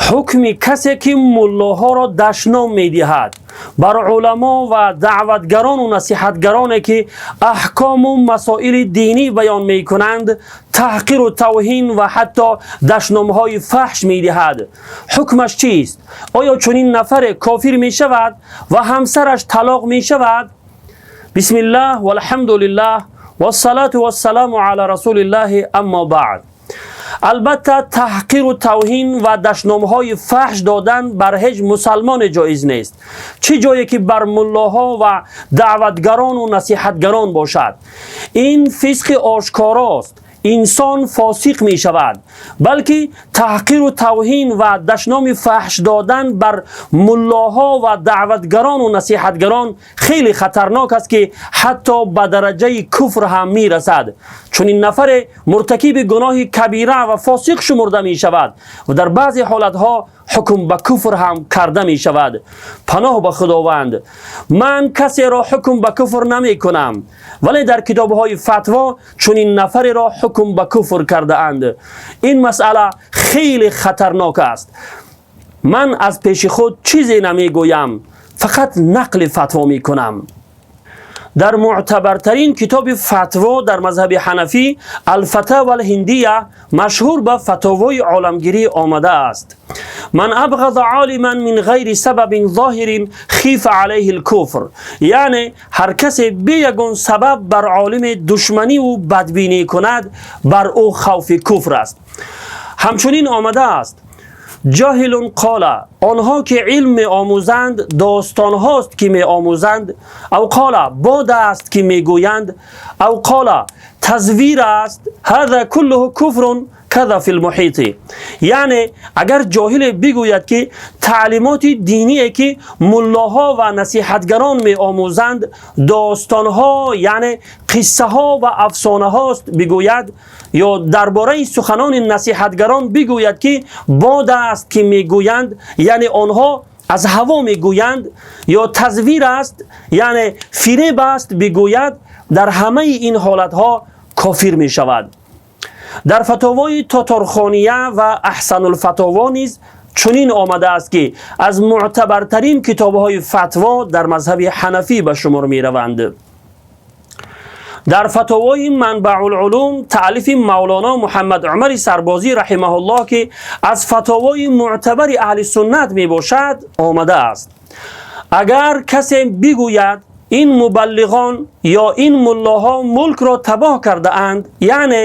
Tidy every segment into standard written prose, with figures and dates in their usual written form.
Ҳукми касе, ки муллоҳоро дашном медиҳад, бар уламо ва даъватгарону насиҳатгароне, ки аҳкому масоили динӣ баён мекунанд, таҳқиру тавҳин ва ҳатто дашномҳои фаҳш медиҳад, ҳукмаш чист? Оё чунин нафаре кофир мешавад ва ҳамсараш талоқ мешавад? Бисмиллаҳ, валҳамдулиллаҳ, вассалату вассаламу ала расулиллаҳи, аммо баъд. Албатта, таҳқиру тавҳин ва дашномҳои фаҳш додан бар ҳеҷ мусалмоне ҷоиз нест, чӣ ҷое ки бар муллоҳо ва даъватгарону насиҳатгарон бошад. Ин фисқи ошкорост, инсон фосиқ мешавад. Балки таҳқиру тавҳин ва дашноми фаҳш додан бар муллоҳо ва даъватгарону насиҳатгарон хеле хатарнок аст, ки ҳатто ба дараҷаи куфр ҳам мерасад. Чунин нафаре муртакиби гуноҳи кабира ва фосиқ шумурда мешавад ва дар баъзе ҳолатҳо ҳукм ба куфр ҳам карда мешавад. Паноҳ ба Худованд. Ман касеро ҳукм ба куфр намекунам, вале дар китобҳои фатво чунин нафареро ҳукм ба куфр кардаанд. Ин масъала хеле хатарнок аст. Ман аз пеши худ чизе намегӯям, фақат нақли фатво мекунам. Дар мӯътабартарин китоби фатво дар мазҳаби ҳанафӣ, Алфатава Алҳиндия, машҳур ба Фатовои оламгирӣ, омадааст: «من أبغض عالما من غير سبب ظاهر خيف عليه الكفر». Яъне ҳар касе бе ягон сабаб бар олиме душманиву бадбинӣ кунад, бар ӯ хавфи куфр аст. Ҳамчунин омадааст: جاهل قال, онҳо ки илм меомӯзанд, достонҳост ки меомӯзанд, أو قال, бод аст ки мегӯянд, أو قال, тазвир аст, هذا كله كفر، كذا في المحيط. Яъне агар ҷоҳиле бигӯяд, ки таълимоти диние, ки муллоҳо ва насиҳатгарон меомӯзанд, достонҳо, яъне қиссаҳо ва афсонаҳост бигӯяд, ё дар бораи суханони насиҳатгарон бигӯяд, ки бод аст ки мегӯянд, яъне онҳо аз ҳаво мегӯянд, ё тазвир аст, яъне фиреб аст бигӯяд, дар ҳамаи ин ҳолатҳо кофир мешавад. Дар фатовои Тоторхония ва Аҳсанулфатово низ чунин омадааст, ки аз мӯътабартарин китобҳои фатво дар мазҳаби ҳанафӣ ба шумор мераванд. Дар фатовои Манбаъулулум таълифи Мавлоно Муҳаммад Умари Сарбозӣ раҳимаҳуллоҳ, ки аз фатовои мӯътабари аҳли суннат мебошад, омадааст: агар касе бигӯяд, ин мубаллиғон ё ин муллоҳо мулкро табоҳ кардаанд, яъне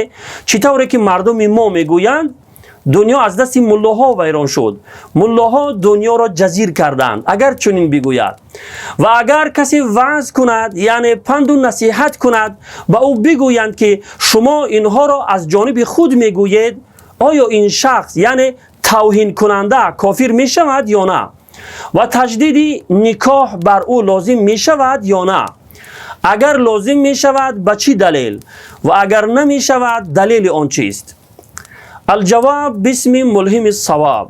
чӣ тавре ки мардуми мо мегӯянд, дунё аз дасти муллоҳо вайрон шуд, муллоҳо дунёро ҷазир карданд, агар чунин бигӯяд ва агар касе ваъз кунад, яъне панду насиҳат кунад, ба ӯ бигӯянд, ки шумо инҳоро аз ҷониби худ мегӯед, оё ин шахс, яъне тавҳинкунанда, кофир мешавад ё на ва таҷдиди никоҳ бар ӯ лозим мешавад ё на? Агар лозим мешавад, ба чӣ далел ва агар намешавад, далели он чист? الجواب باسم ملهم الصواب.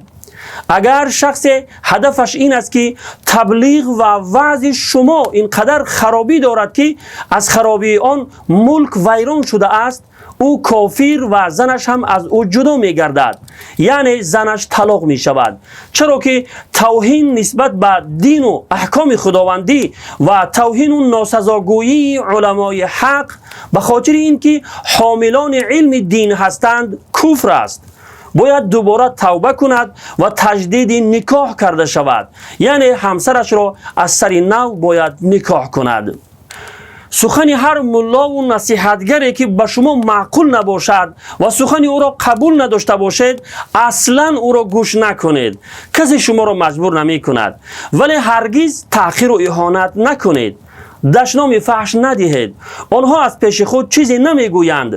Агар шахсе ҳадафаш ин аст, ки таблиғ ва ваъзи шумо ин қадар харобӣ дорад, ки аз харобии он мулк вайрон шудааст, ӯ кофир ва занаш ҳам аз ӯ ҷудо мегардад, яъне занаш талоқ мешавад, чаро ки тавҳин нисбат ба дину аҳкоми худовандӣ ва тавҳину носазогӯии уламои ҳақ ба хотири ин ки ҳомилони илми дин ҳастанд, куфр аст. Бояд дубора тавба кунад ва таҷдиди никоҳ карда шавад, яъне ҳамсарашро аз сари нав бояд никоҳ кунад. Сухани ҳар муллову насиҳатгаре, ки ба шумо маъқул набошад ва сухани ӯро қабул надошта бошед, аслан ӯро гӯш накунед. Касе шуморо маҷбур намекунад, вале ҳаргиз таҳқиру иҳонат накунед, дашноми фаҳш надиҳед. Онҳо аз пеши худ чизе намегӯянд.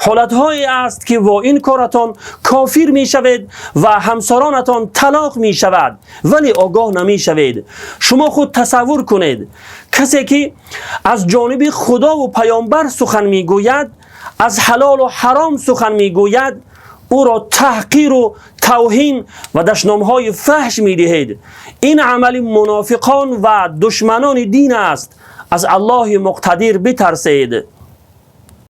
Ҳолатҳое аст, ки бо ин коратон кофир мешавед ва ҳамсаронатон талоқ мешавад, вале огоҳ намешавед. Шумо худ тасаввур кунед, касе ки аз ҷониби худову паёмбар сухан мегӯяд, аз ҳалолу ҳаром сухан мегӯяд, ӯро таҳқиру тавҳин ва дашномҳои фаҳш медиҳед. Ин амали мунофиқон ва душманони дин аст. Аз Аллоҳи муқтадир битарсед.